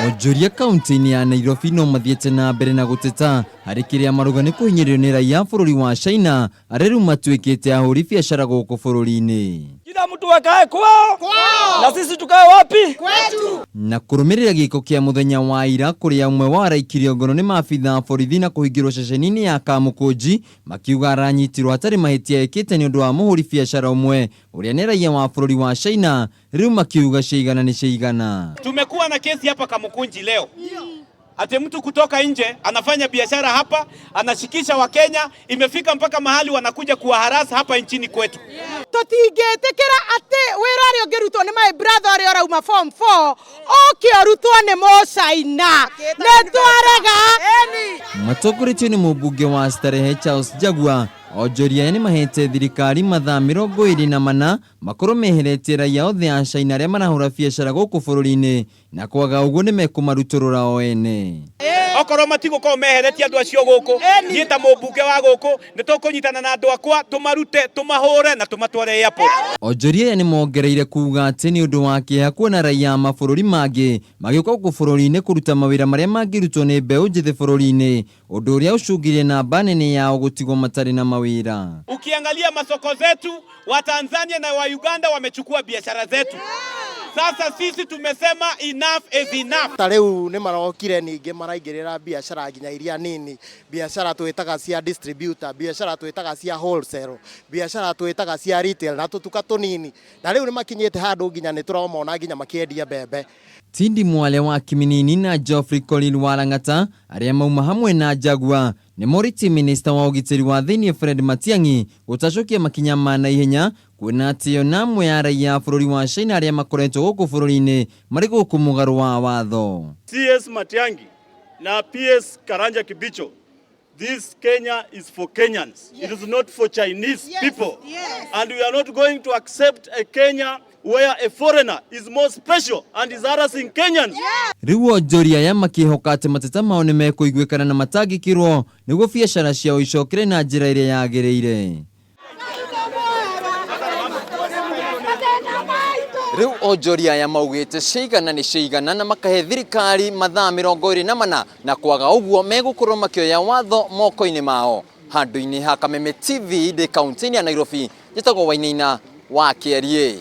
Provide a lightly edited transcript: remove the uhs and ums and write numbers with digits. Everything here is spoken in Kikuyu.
Onjoria kaunti-inĩ ya Nairobi no mathiĩte na mbere na gũteta harĩ kĩrĩa marauga nĩ kũhinyĩrĩrio nĩ raia a bũrũri wa China arĩa rĩu matuĩkĩte ahũri biacara gũkũ bũrũri-inĩ. Kila mtu akae kwao, na sisi tukae wapi? Na kũrũmĩrĩra gĩko kĩa mũthenya wa ira kũrĩa ũmwe wao araikirio ngono nĩ maabitha a borithi na kũhingĩrwo ceceni-inĩ ya Kamũkũnji makiuga aranyitirwo hatarĩ mahĩtia ekĩte nĩ ũndũ wa mũhũri biacara ũmwe ũrĩa nĩ raia wa bũrũri wa China rĩu makiuga ciaigana nĩ ciaigana. Tumekuwa na kesi hapa Kamukunji leo ati mtu kutoka nje anafanya biashara hapa, anashikisha Wakenya, imefika mpaka mahali wanakuja kuwaharasa hapa nchini kwetu. Tũtingĩtĩkĩra atĩ wĩra ũrĩa ũngĩrutwo nĩ my brother ũrĩa ũrauma form 4 ũke ũrutwo nĩ mũcaina, nĩ twarega. Matongoretio nĩ mũmbunge wa Starehe Charles Jaguar, onjoria aya nĩ mahete thirikari mathaa 24 makorwo meheretie raia othe a China arĩa marahũra biacara gũkũ bũrũri-inĩ na kwaga ũguo nĩ mekũmarutũrũra o ene. Okorwo matigũkorwo meheretie andũ acio gũkũ, niĩ ta mũmbunge wa gũkũ nĩ tũkũnyitana na andũ akwa tũmarute, tũmahũre na tũmatware airport. Onjoria aya nĩ mongereire kuga atĩ nĩ ũndũ wa kĩeha kuona raia a mabũrũri mangĩ magĩũka gũkũ bũrũri-inĩ kũruta mawĩra marĩa mangĩrutwo nĩ mbeũ njĩthĩ bũrũri-inĩ, ũndũ ũrĩa ũcũngĩrĩire namba nene yao gũtigwo matarĩ na mawĩra. Ukiangalia masoko zetu, wa Tanzania na wa Uganda wamechukua biashara zetu. Sasa sisi tumesema enough is enough. Ta rĩu nĩ marokire ningĩ maraingĩrĩra biacara nginya iria nini, biacara twĩtaga cia distributor, biacara twĩtaga cia wholesale, biacara twĩtaga cia retail na tũtuka tũnini, na rĩu nĩ makinyĩte handũ nginya nĩ tũramona nginya makĩendia mbembe. Tindi Mwale wa Kiminini na Geoffrey Kolil wa Lang'ata arĩa mauma hamwe na Jaguar nĩ morĩtie minista wa ũgitĩri wa thĩinĩ Fred Matiang'i gũtacũkia makinya ma naihenya kuona atĩ ona amwe a raia a bũrũri wa China arĩa makoretwo gũkũ bũrũri-inĩ marĩ gũkũ mũgarũ wa watho. CS Matiang'i na PS Karanja Kibicho, this Kenya is for Kenyans. It is not for Chinese people. And we are not going to accept a Kenya where a foreigner is more special and is harassing Kenyans. Rĩu onjoria aya makĩhoka atĩ mateta mao nĩ mekũiguĩkana na matangĩkĩrwo nĩguo biacara ciao icokere na njĩra ĩrĩa yagĩrĩire. Rĩu onjoria aya maugĩte ciaigana nĩ ciaigana na makahe thirikari mathaa 24 na kwaga ũguo megũkorwo makĩoya watho moko-inĩ mao. Handũ-inĩ ha Kameme TV ndĩ kaunti-inĩ ya Nairobi, njĩtagwo Wainaina wa Kĩariĩ.